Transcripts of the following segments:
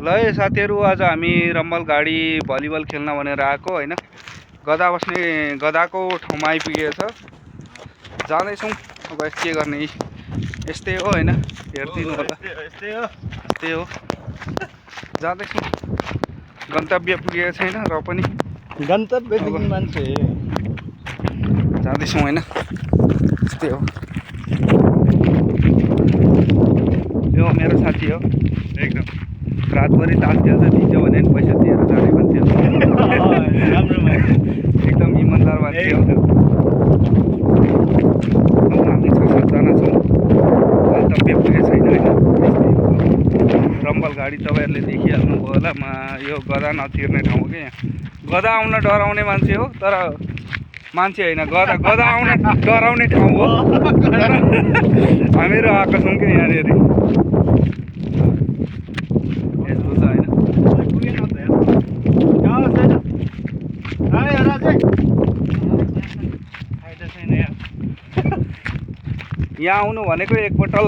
ल है साथीहरू, आज हामी रम्बल गाडी भलिबल खेल्न भनेर आएको होइन। गदा बस्ने गदाको ठाउँमा आइपुगेको छ। जाँदैछौँ अब के गर्ने, यस्तै हो होइन, हेरिदिनु होला। यस्तै हो, जाँदैछौँ। गन्तव्य पुगेको छैन र पनि गन्तव्य पुग्ने मान्छे जाँदैछौँ होइन, यस्तै हो। यो मेरो साथी हो, एकदम रातभरि तास खेल्छ, दिन्छ भने पनि पैसा दिएर जाने मान्छे हो। राम्रो मान्छे, एकदम इमान्दार मान्छे हो। हामी 6-7 जना छौँ, गन्तव्य पुगेको छैन होइन। रम्बल गाडी तपाईँहरूले देखिहाल्नुभयो होला। यो गदा नतिर्ने ठाउँ हो कि यहाँ। गदा आउन डराउने मान्छे हो, तर मान्छे होइन, गदा आउन डराउने ठाउँ हो। हामीहरू आएको छौँ कि यहाँनिर। यस्तो छ होइन। यहाँ आउनु भनेको एक बोतल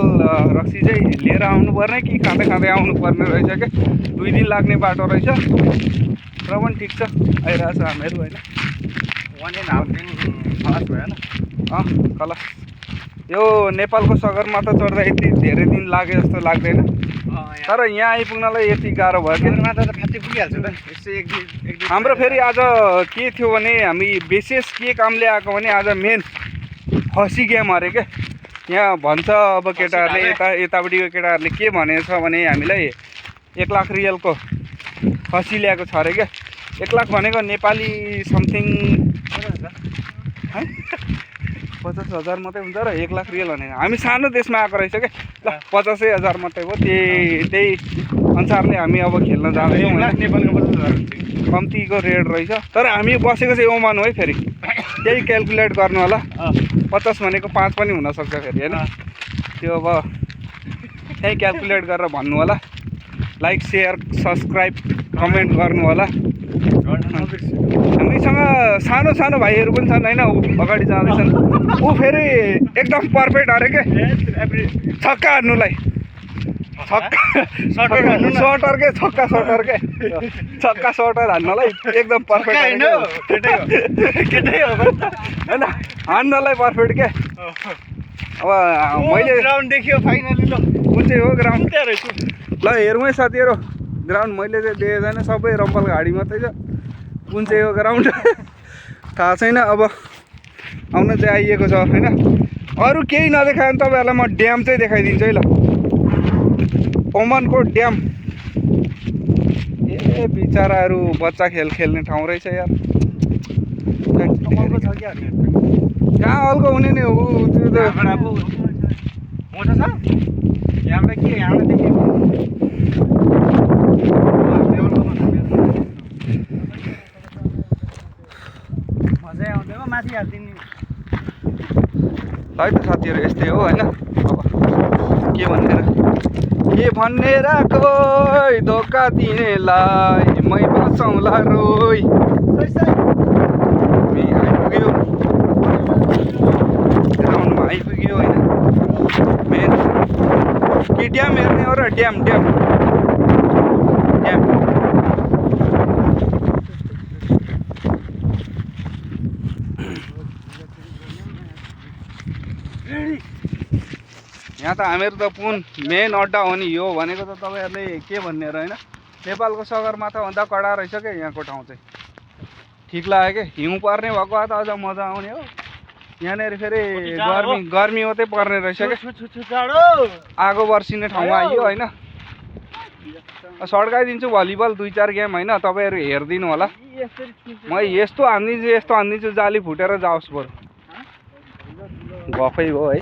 रक्सी चाहिँ लिएर आउनुपर्ने कि खाँदै खाँदै आउनुपर्ने रहेछ क्या। 2 दिन लाग्ने बाटो रहेछ, र पनि ठिक छ, आइरहेछ हामीहरू होइन। 1.5 दिन खलास भयो न। खलास। यो नेपालको सगरमाथा चढ्दा यति धेरै दिन लाग्यो जस्तो लाग्दैन, तर यहाँ आइपुग्नलाई यति गाह्रो भयो कि। सगरमाथा त खासै पुगिहाल्छ त, यसो एक दिन हाम्रो फेरि आज के थियो भने, हामी विशेष के कामले आएको भने, आज मेन खसी गेम अरे क्या। यहाँ भन्छ अब केटाहरूले, यतापट्टिको केटाहरूले के भनेको छ भने, हामीलाई 1 लाख रियलको खसी ल्याएको छ अरे क्या। 1 लाख भनेको नेपाली समथिङ 50,000 मात्रै हुन्छ र 1 लाख रियल भनेको। हामी सानो देशमा आएको रहेछ क्या। ल 50,000 मात्रै हो, त्यही अनुसारले हामी अब खेल्न जाँदैछौँ। नेपालको 50,000 कम्तीको रेट रहेछ, तर हामी बसेको चाहिँ ओमान हो है। फेरि त्यही क्यालकुलेट गर्नु होला। 50 भनेको 5 पनि हुनसक्छ फेरि होइन। त्यो अब त्यही क्यालकुलेट गरेर भन्नु होला। लाइक, सेयर, सब्सक्राइब, कमेन्ट गर्नु होला। हामीसँग सानो सानो भाइहरू पनि छन् होइन, अगाडि जाँदैछन्। ऊ फेरि एकदम पर्फेक्ट अरे क्या, छक्का हान्नुलाई। सटर के छक्का सटर हान्नलाई एकदम पर्फेक्ट होइन, हान्नलाई पर्फेक्ट के। अब मैले ग्राउन्ड देखियो फाइनली। ल कुन चाहिँ हो ग्राउन्ड? त्यहाँ रहेछ। ल हेरौँ है साथीहरू, ग्राउन्ड मैले चाहिँ देखेको छैन, सबै रम्बल गाडी मात्रै छ। कुन चाहिँ हो ग्राउन्ड थाहा छैन। अब आउन चाहिँ आइएको छ होइन। अरू केही नदेखायो भने तपाईँहरूलाई म ड्याम चाहिँ देखाइदिन्छु है। ल, ओमानको ड्याम। ए बिचराहरू बच्चा खेल्ने ठाउँ रहेछ यार। कहाँ हल्को हुने नि हो त्यो त। मोटो छ यहाँबाट के, यहाँबाट देखियो मजै आउँदैन, माथि हालिदिने। है त साथीहरू, यस्तै हो होइन। अब के भन्ने र कोही धोका दिनेलाई मै बसाउँला रोइ। हामी आइपुग्यो, ग्राउन्डमा आइपुग्यो होइन। मेन कि ड्याम हेर्ने हो र, ड्याम यहाँ त हामीहरू त मेन अड्डा हो नि यो भनेको त। तपाईँहरूले के भन्ने र होइन, नेपालको सगरमाथाभन्दा कडा रहेछ क्या यहाँको ठाउँ चाहिँ। ठिक लाग्यो क्या। हिउँ पर्ने भएको भए त अझ मजा आउने हो। यहाँनिर फेरि गर्मी मात्रै पर्ने रहेछ क्या। आगो वर्षिने ठाउँमा आइयो होइन। सड्काइदिन्छु भलिबल 2-4 गेम होइन, तपाईँहरू हेरिदिनु होला। म यस्तो हानिदिन्छु जाली फुटेर जाओस् बरु। गफै हो है।